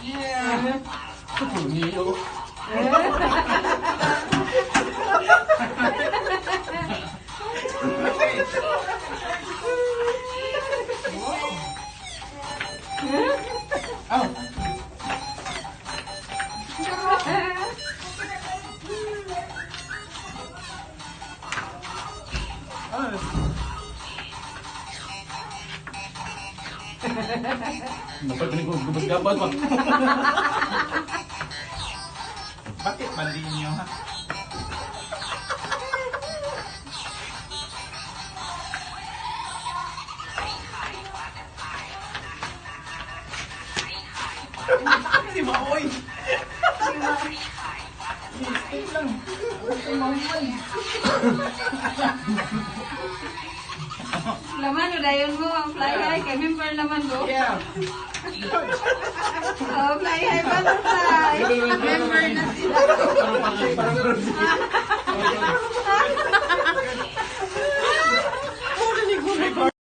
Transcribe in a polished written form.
Yeah. Tornillo. Oh. Oh. Napagkaling ko gabas-gabas ba? Bakit mali niyo, ha? Si Maoy! Stay lang. Stay mahuman. Laman o dayon mo ang fly high kay member laman ko. Yeah. Oh, fly high butterfly. Member na sila. Parang